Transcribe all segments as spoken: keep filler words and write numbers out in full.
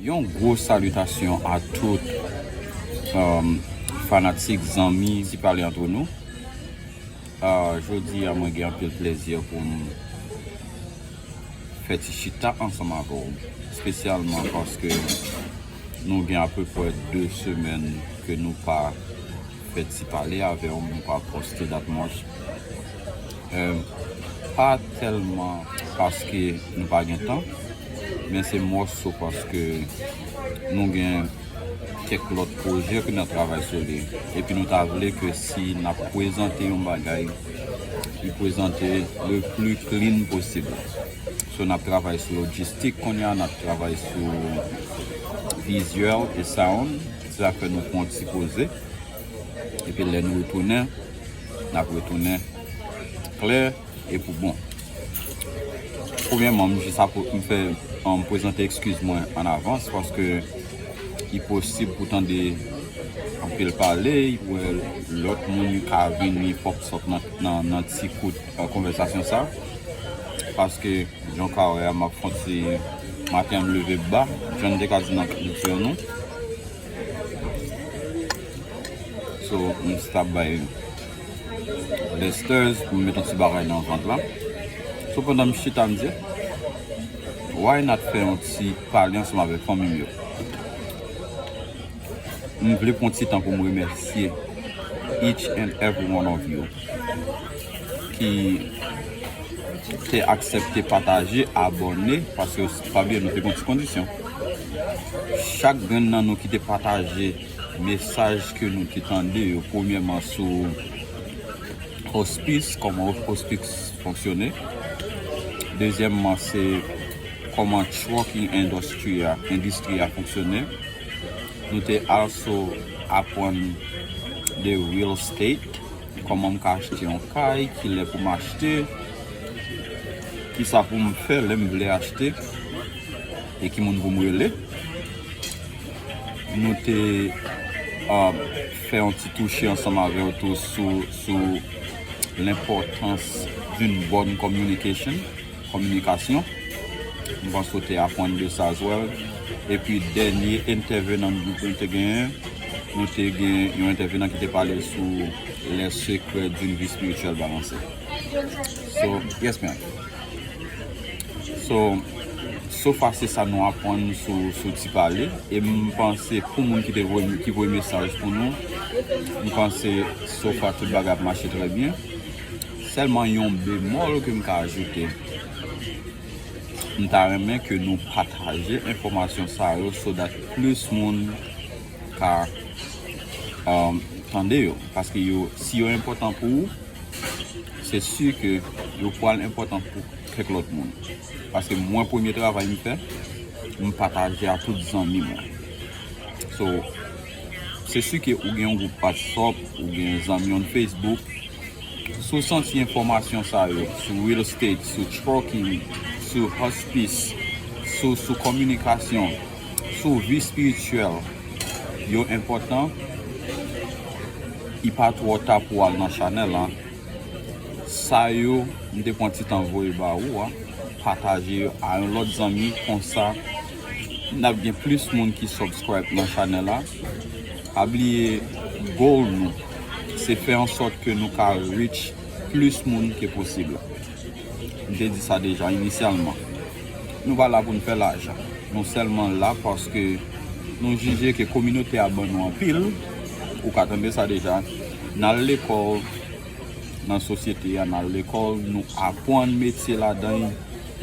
Yon gwo salitasyon a tout um, fanatik, zanmi Ti Pale Antre Nou. Uh, jodi a, mwen gen anpil plezi pou m fè ti chita ansanm avè w, espesyalman paske nou gen apeprè de semèn ke nou pa fè ti pale avè w, nou pa poste dat mòch. Euh, pa tèlman paske nou pa gen tan, men se mòso paske nou gen kèk lòt pwojè ke n ap travay sou li. Epi nou ta vle ke si n ap prezante yon bagay, li prezante le pli clean posib. So, n ap travay sou lojistik kounye a, n ap travay sou vizyèl e sound. Se sa fè nou pran ti poze. Epi lè nou retounen, n ap retounen klè e pou bon. Premyèman, m jis ap m fè m prezante ekskiz mwen an avans paske li posib pou tande anpil pale, wè lòt moun ka vini pòp sòt nan, nan, nan ti kout uh, konvèsasyon sa. Paske, jan w ka wè a, m ap fè yon ti maten an m leve ba, jan n te ka di nan kilti nou. So, m stop bay blisters pou m met yon ti bagay nan vant la. So, pandan m chita, m di, why not fè yon ti pale ansanm avèk fanmi m yo? M vle pran ti tan pou m remèsye each and every one of you ki te aksepte pataje, abòne, paske pa bliye nou te gen ti kondisyon. Chak grenn nan nou ki te pataje mesaj ke nou te tande yo, premyèman sou hospice, kòman hospice fonksyone. Dezyèmman, se kòman trucking industry a, endistri a fonksyone. Nou te also aprann de real estate, kòman m ka achte yon kay, kilè pou m achte, kisa pou m fè lè m vle achte, e ki moun pou m rele. Nou te uh, fè yon ti touche ansanm avè w tou sou, sou l'importance d'une bonne communication, kominikasyon. M panse w te aprann de sa as well. Epi dènye entèvenan nou te genyen, nou te gen yon entèvenan ki te pale sou les secrets d'une vie spirituelle balancée. So, yes, ma'am. So, so far se sa nou aprann sou, sou Ti Pale. E m panse pou moun ki te voye, ki voye mesaj pou nou, m panse so far tout bagay ap mache trè byen. Sèlman yon bemòl ke m ka ajoute. M ta renmen ke nou pataje enfòmasyon sa yo so that plis moun ka um, tande yo. Paske yo, si yo enpòtan pou ou, se si ke yo pral enpòtan pou kèk lòt moun. Paske mwen, premye travay m fè, m pataje a tout zanmi mwen. So, se si ke ou gen yon gwoup WhatsApp, ou gen zanmi yon Facebook, si w santi enfòmasyon sa yo sou real estate, sou trucking, sou hospice, sou, sou kominikasyon, sou vi espirityèl, yo enpòtan, li pa twò ta pou w al nan chanèl la. Sa yo, m te pran ti tan voye ba ou a, pataje yo a yon lòt zanmi, konsa n ap gen plis moun ki subscribe nan chanèl la. Pa bliye, goal nou, se fè an sòt ke nou ka reach plis moun ke posib. M te di sa deja inisyalman. Nou pa la pou n fè lajan. Nou sèlman la paske nou jije ke kominote a ban nou anpil. Ou ka tande sa deja. N al lekòl nan sosyete a, n al lekòl, nou aprann metye ladan l,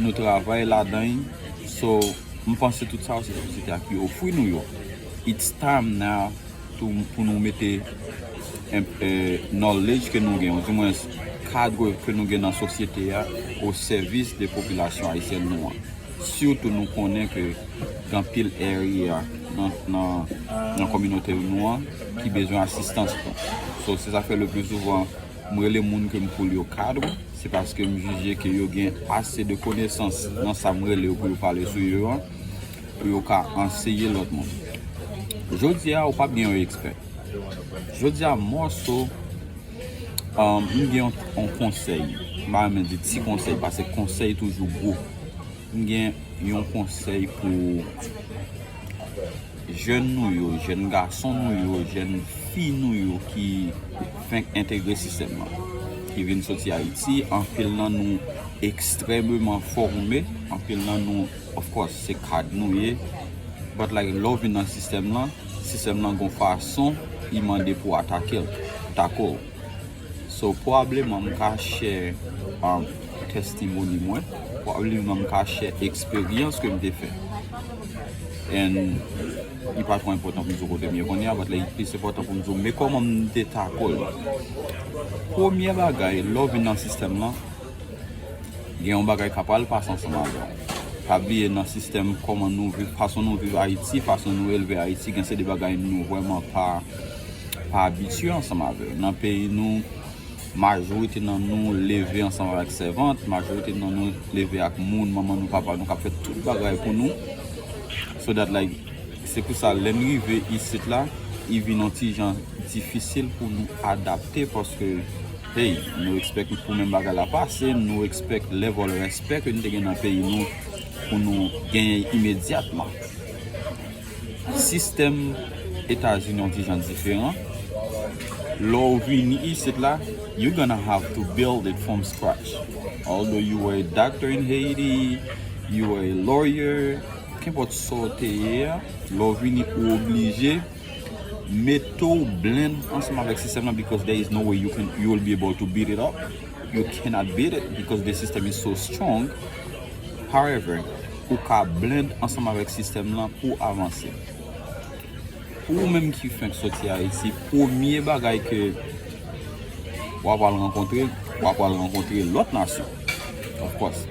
nou travay ladan l. So, m panse tout sa yo se sosyete a ki ofri nou yo. It's time now to, pou nou mete en- eh, knowledge ke nou gen, ou dimwen kad ke nou gen nan sosyete a, o sèvis de popilasyon ayisyèn nou an. Sitou nou konnen ke gen anpil area nan, nan, nan kominote nou an ki bezwen asistans tou. So, se sa fè le pli souvan m rele moun ke m koule yo kad, se paske m jije ke yo gen ase de konesans nan sa m rele yo pou yo pale sou yo an, pou yo ka anseye lòt moun. Jodi a, ou p ap gen yon ekspè. Jodi a, mòso, um, m gen yon, yon konsèy. M pa renmen di ti konsèy, paske konsèy toujou gwo. M gen yon konsèy pou jèn nou yo, jèn gason nou yo, jèn fi nou yo ki fenk entegre sistèm nan, ki vin soti Ayiti, anpil nan nou ekstrèmeman fòme, anpil nan nou, of course, se kad nou ye, but like, lè w vin nan sistèm lan, sistèm lan gon fason li mande pou atake l, pou tako w. So, pwobableman m ka share um, testimony mwen, pwobableman m ka share eksperyans ke m te fè. And li pa twò enpòtan pou m di w kote m ye kounye a, but like, li plis enpòtan pou m di w men kòman m te tako l. Premye bagay, lè w vin nan sistèm lan, gen yon bagay k ap pral pase ansanm avè w. Pa bliye nan sistèm kòman nou viv, fason nou viv Ayiti, fason nou elve Ayiti, gen se de bagay nou vrèman pa pa abitye ansanm avè yo. Nan peyi nou, majorite nan nou leve ansanm avèk sèvant, majorite nan nou leve ak moun, manman nou, papa nou k ap fè tout bagay pou nou. So that like, se pou sa lè n rive isit la, li vin yon ti jan difisil pou nou adapte paske, hey, nou expect pou menm bagay la pase, nou expect level respè ke nou te gen nan peyi nou pou nou genyen imedyatman. Sistèm Etazini yon ti jan diferan. Lè w vini isit la, you're gonna have to build it from scratch. Although you were a doctor in Haiti, you were a lawyer, kenpòt sa w te ye a, lè w vini ou oblije mete w blend ansanm avèk sistèm nan because there is no way you can you will be able to beat it up. You cannot beat it because the system is so strong. However, ou ka blend ansanm avèk sistèm lan pou avanse. Pou ou menm ki fenk soti Ayiti, premye bagay ke w ap al rankontre, w ap al rankontre lòt nasyon. Of course.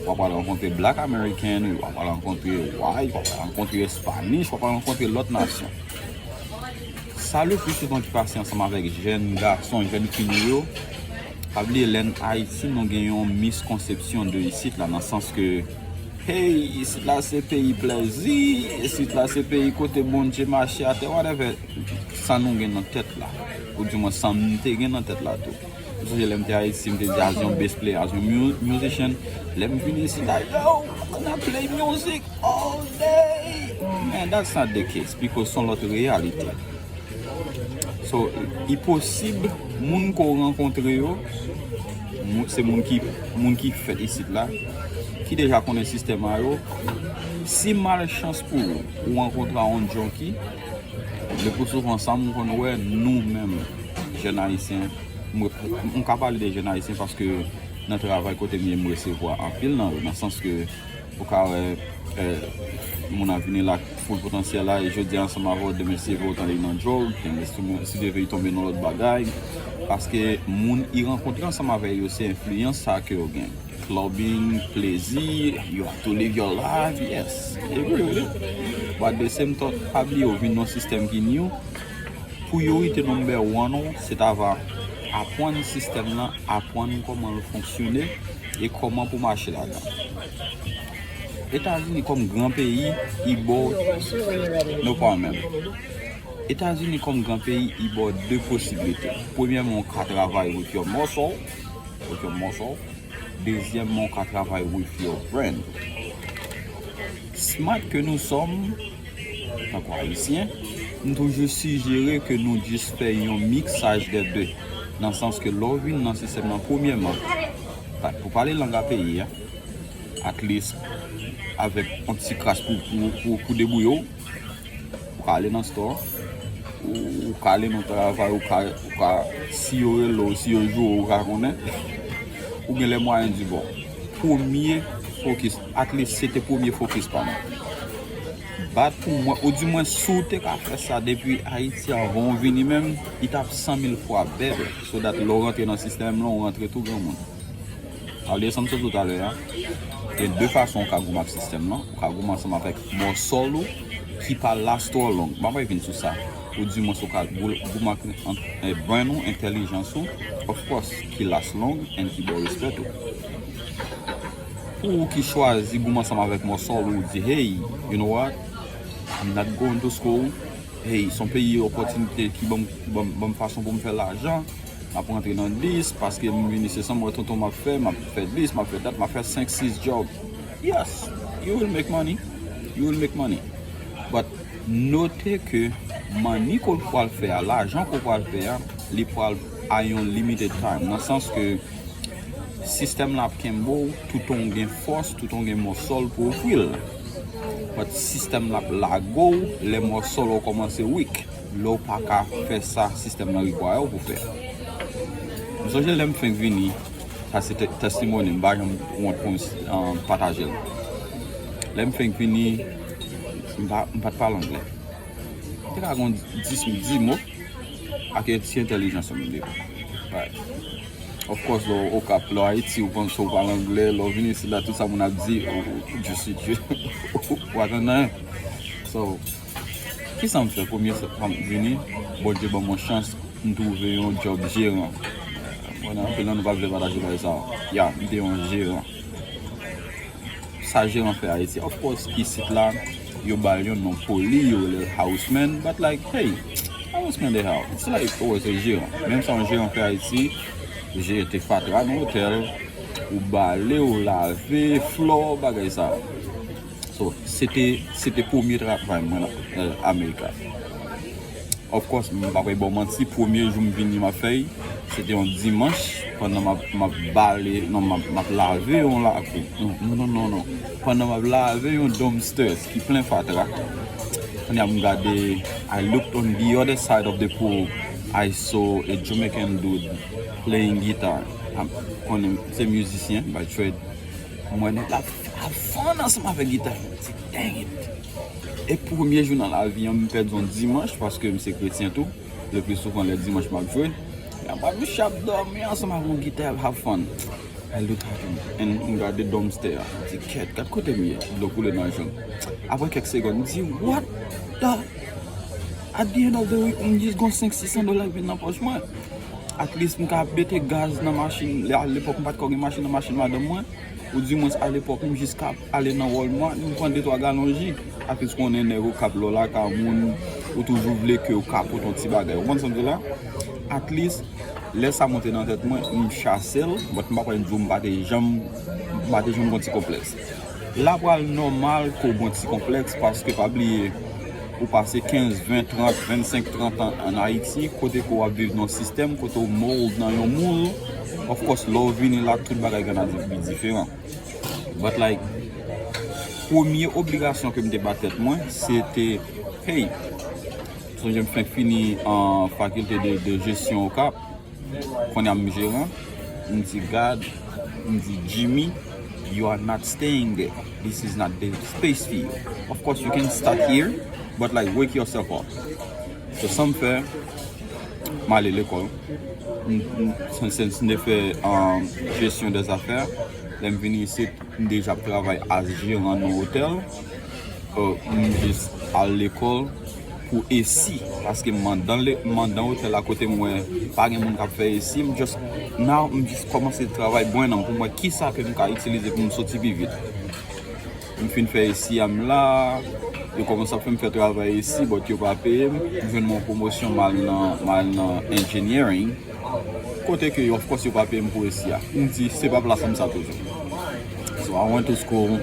W ap al rankontre Black American, w ap al rankontre White, w ap al rankontre Spanish, w ap al rankontre lòt nasyon. Sa le pli souvan ki pase ansanm avèk jèn gason, jèn fi nou yo, pa bliye lè n Ayiti, nou gen yon miskonsepsyon de isit la, nan sans ke, hey, isit la se peyi plèzi, isit la se peyi kote Bondye mache atè, whatever. Sa nou gen nan tèt la, ou di mwen sa m te gen nan tèt la tou. Ou sonje lè m te Ayiti, m te di as yon bass player, as yon mu- musician, lè m vini isit la, yo, m ap play music all day. Man, that's not the case, because se yon lòt reyalite. So, li posib, moun ke w rankontre yo, se moun ki, moun ki fèt isit la, ki deja konnen sistèm a yo. Si malchans pou ou, ou rankontre a yon junkie, le pli souvan sa m konn wè, nou menm, jèn ayisyen, m ka pale de jèn ayisyen paske nan travay kote m ye, m resevwa anpil nan yo, nan sans ke ou ka wè, eh, moun ap vini la full potansyèl la, e jodi a ansanm avè w, demen si vre w tande nan dwòg, demen si te vle tonbe nan lòt bagay, paske moun i rankontre ansanm avè yo, se enfliyans sa ke yo gen. Clubbing, plezi, you have to live your life, yes, e vre wi. But the same thought, pa bliye w vin nan sistèm ki new, priyorite number one ou, se ta va aprann sistèm nan, aprann kòman l fonksyone e kòman pou mache ladan. Etazini kòm gran peyi, i ba w, no problem. Etazini kòm gran peyi, i ba w de posiblite. Premyèman, ou ka travay with your muscle, with your muscle. Dezyèmman, ou ka travay with your brain. Smart ke nou sòm, tankou Ayisyen, m toujou sijere ke nou jis fè yon miksaj dè de. Nan sans ke lè w vin nan sistèm nan, premyèman, pa- pou pale lang a peyi a, at least avèk yon ti kras pou, pou, pou, pou debouye w, ou ka ale nan store, ou, ou ka ale nan travay, ou ka, ou ka, si yo rele w, si yo joure w, ou ka konnen, ou gen lè mwayen di bon. Premye fokis, at least se te premye fokis pa m. Bat pou mwen, ou di mwen si w te ka fè sa depi Ayiti anvan w vini menm, li t ap san mil fwa better. So that lè w rantre nan sistèm lan, ou rantre tou granmoun. Alye sa m sot di w talè a, gen de fason ou ka goumen ak sistèm lan. Ou ka goumen ansanm avèk mòsòl ou ki pa last twò long. M ap vin sou sa. Ou di mwen si ou ka gou- goumen ak ent- eh, brain ou, entèlijans ou, of course, ki last long and ki ba w respè tou. Pou ou ki chwazi goumen ansanm avèk mòsòl ou, ou di, hey, you know what? I'm not going to school. Hey, se yon peyi opòtinite ki ban m, ban m, ban m fason pou m fè lajan. M ap rantre nan dis, paske m vini se sa m wè tonton m ap fè, m ap fè dis, m ap fè dat, m ap fè senk, sis job. Yes, you will make money. You will make money. But note ke manni ke w pral fè a, lajan ke w pral fè a, li pral a yon limited time. Nan sans ke sistèm la ap kenbe w toutan w gen fòs, toutan w gen mòsòl pou w ofri l. But sistèm la ap lage w lè mòsòl ou kòmanse weak. Lè w pa ka fè sa sistèm nan require w pou fè. M sonje lè m fenk vini, sa se te- testimony, m pa janm wont pou m um, pataje l. Lè m fenk vini, m pa, m pa t pale anglè. M te ka gon dis, dis mo ak ti entèlijans m te. Right. Of course, lè w Okap, lè w Ayiti, ou panse w pale anglè, lè w vini isit la, tout sa moun ap di, oh, oh, je suis Dieu. Ou pa konn anyen. So, kisa m fè? Premye sa m vini, Bondye ban mwen chans, m twouve yon job jeran. Bon, anpil nan nou pa vle pataje bagay sa. Ya, m te yon jeran. Sa jeran fè Ayiti. Of course, isit la, yo ba l yon non poli, yo rele l houseman, but like, hey, houseman de how? It's like, oh, se jeran. Menm sa yon jeran fè Ayiti, jete fatra nan otèl, ou bale, ou lave, flò, bagay sa. So, se te, se te premye travay mwen nan Amerika. Of course, m pa pral ba w manti, premye jou m vini m ap fè l, se te yon dimanch, pandan m ap, m ap bale, non, m ap, m ap lave yon lakou. Non, non, non, non, non. Pandan m ap lave yon dumpsters ki plen fatra, kounye a m gade, I looked on the other side of the pool, I saw a Jamaican dude playing guitar. Konnen se mizisyen, by trade. M wè nèg la ap fon ansanm avèk gita. M di, dang it. E premye jou nan lavi an, m pèdi yon dimanch paske m se kretyen tou. Le pli souvan, lè dimanch m ap jwe. Epi misye ap dòmi ansanm avèk yon gita, ap have fun. I look at him, and m gade dumpster a. M di, kèt, gad kote m ye. Dlo koule nan je m. Apre kèk segonn, m di, what the? At the end of the week, m jis gon senk, sis san dola ki vin nan pòch mwen. At least, m ka mete gaz nan machin. Lè, alepòk, m pa t ko gen machin nan machin madanm mwen. Ou dimwens alepòk, m jis ka ale nan Walmart, m pran de twa galon ji. At least konnen nèg Okap lè w lakay moun, ou toujou vle ke yo ka pote yon ti bagay. Ou konprann sa m di la? At least, lè sa monte nan tèt mwen, m chase l, but m pa pral di w m pa te janm, m pa te janm gon ti konplèks. La pral nòmal ke w gon ti konplèks, paske pa bliye, ou pase kenz, ven, trant, vennsenk, trant an ann Ayiti, kote ke w ap viv nan yon sistèm, kote w mold nan yon moul. Of course, lè w vini la, tout bagay gonna be diferan. But like, premye obligasyon ke m te ba tèt mwen, se te, hey, sonje m fenk fini an fakilte de, de jesyon Okap. Kounye a m jeran, m di, God, m di, Jimmy, you are not staying there. This is not the space for you. Of course, you can start here, but like, wake yourself up. So, sa m fè, m ale lekòl. M, m, se, se, se m te fè, um, jesyon dèzafè. Lè m vini isit, m deja ap travay as jeran nan otèl. Uh, m jis al lekòl pou esi, paske m andan le, m andan otèl la kote m wè pa gen moun k ap fè esi. M just, now, m jis kòmanse travay brain an pou m wè kisa ke m ka itilize pou m soti pi vit. M fin fè esi a m la, yo kòmanse ap fè m fè travay esi, but yo pa peye m. M jwenn yon pwomosyon, m al nan, m al nan engineering. Kote ke, of course, yo pa peye m pou esi a. M di, se pa plas m sa toujou. So, I went to school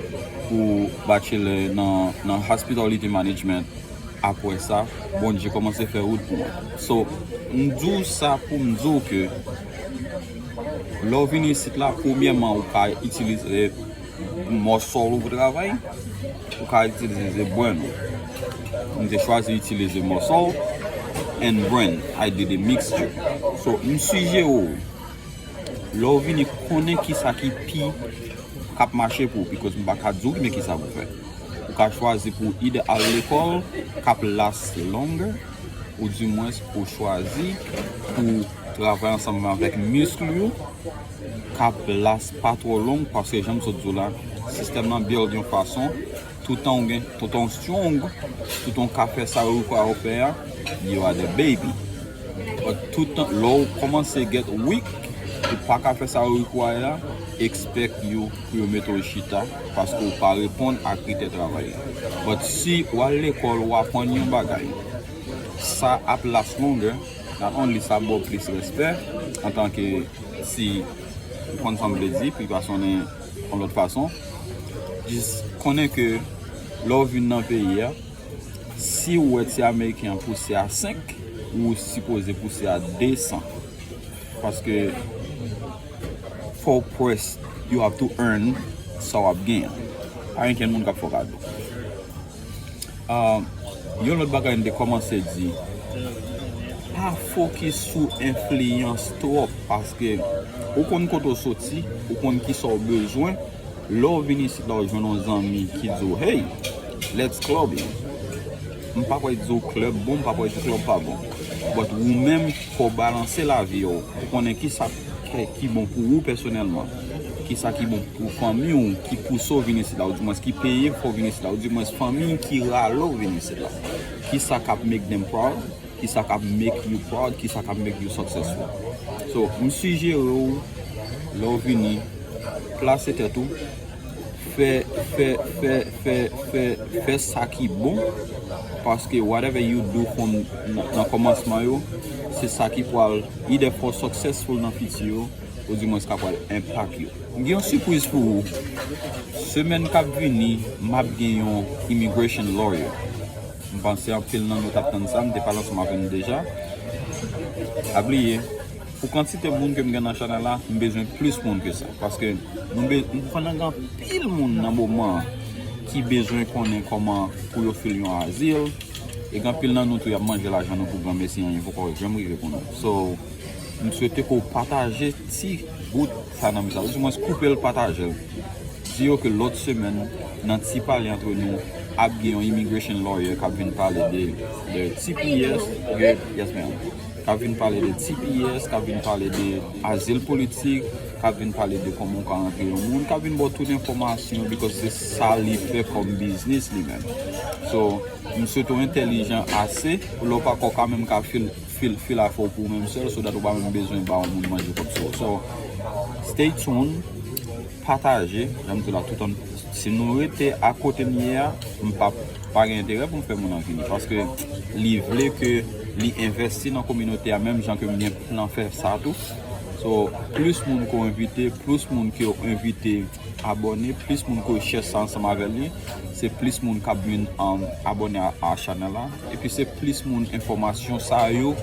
pou bachelor nan, nan hospitality management. Apre sa, Bondye kòmanse fè wout pou mwen. So, m di w sa pou m di w ke lè w vini isit la, premyèman, ou ka itilize mòsòl ou pou travay, ou ka itilize brain ou. M te chwazi itilize mòsòl and brain. I did a mixture. So, m sijere w, lè w vini, konnen kisa ki pi k ap mache pou ou, because m pa ka di w men kisa pou w fè. Ou ka chwazi pou w either al lekòl k ap last longer, ou dimwens ou chwazi pou w travay ansanm avèk misk ou yo, k ap last pa twò long, paske jan m sot di w la, sistèm nan build yon fason, toutan w gen, toutan w strong, toutan w ka fè sa yo require w fè a, you are the baby. But toutan, lè w kòmanse get weak, ou pa ka fè sa yo require a, expect you pou yo mete w chita, paske w pa reponn a kritè travay la. But si w al lekòl, w aprann yon bagay, sa ap last longer, not only sa ba w plis respè antanke, si ou konn sa m vle di, pi pa sonnen yon lòt fason, jis konnen ke lè w vin nan peyi a, Si ou wè ti ameriken an pouse a senk, ou sipoze pouse a desan. Paske fò w press, you have to earn sa w ap genyen. Pa gen kenn moun k ap fè w kado. Ah, yon lòt bagay m te kòmanse di, pa fokis sou enfliyans twòp, paske ou konn kote w soti, ou konn kisa w bezwen. Lè w vin isit la, w jwenn yon zanmi ki di w, "Hey, let's clubbing." M pa pral di w club bon, m pa pral di w club pa bon. But ou menm, fò w balanse lavi w. Ou konnen kisa ki, ki bon pou ou pèsonèlman. Kisa ki bon pou fanmi w ki pouse w vin isit la, ou dimwens ki peye fò w vin isit la, ou dimwens fanmi w ki rale w vin isit la. Kisa k ap make them proud? Kisa k ap make you proud? Kisa k ap make you successful? So, m sijere w, lè w vini, plase tèt ou, fè, fè, fè, fè, fè, fè sa ki bon, paske whatever you do from nan, nan kòmansman yo, se sa ki pral either fè w successful nan fiti yo, ou dimwens ka pral impact yo. M gen yon sipriz pou ou. Semèn k ap vini, m ap gen yon immigration lawyer. M panse anpil nan nou t ap tann sa, m te pale ansanm avè nou deja. Pa bliye, pou kantite moun ke m gen nan chanèl la, m bezwen plis moun ke sa. Paske nou be-, nou pandan gen anpil moun nan moman an ki bezwen konnen kòman pou yo file yon azil. E gen anpil nan nou tou y ap manje lajan nou pou granmesi, anyen poko janm rive pou nou. So, m swete ke w pataje ti bout sa nan mesaj, ou dimwens koupe l, pataje l. Di yo ke lòt semèn, nan Ti Pale Antre Nou, ap gen yon immigration lawyer k ap vin pale de, de T P S, good, yes ma'am. K ap vin pale de T P S, k ap vin pale de azil politik, k ap vin pale de kòman w ka rantre yon moun, k ap vin ba w tout enfòmasyon, because se sa li fè kòm biznis li menm. So, m swete w entèlijan ase pou lè w pa ka w ka menm ka fil, fil, fil afè w pou ou menm sèl, so that ou pa menm bezwen ba yon moun manje kòb sou ou. So, stay tuned, pataje, jan m di w la, toutan, si nou rete a kote n ye a, m pa, pa gen enterè pou m fè moun nan vini, paske li vle ke li envèsti nan kominote a, menm jan ke m gen plan fè sa tou. So, plis moun ke w envite, plis moun ke w envite abòne, plis moun ke w share sa ansanm avè li, se plis moun k ap vin, um, abòne a, a chanèl la. Epi se plis moun enfòmasyon sa yo,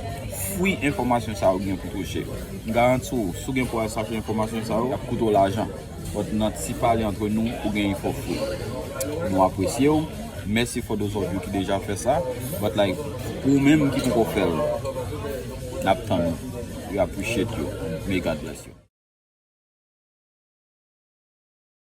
fwi enfòmasyon sa yo gen pou touche. M garanti w, si w gen pou al chache enfòmasyon sa yo, y ap koute w lajan. But nan Ti Pale Antre Nou, ou gen info free. Nou apresye w. Mèsi for those of you ki deja fè sa. But like, pou ou menm ki poko fè l, n ap tann ou. We appreciate you. May God bless you.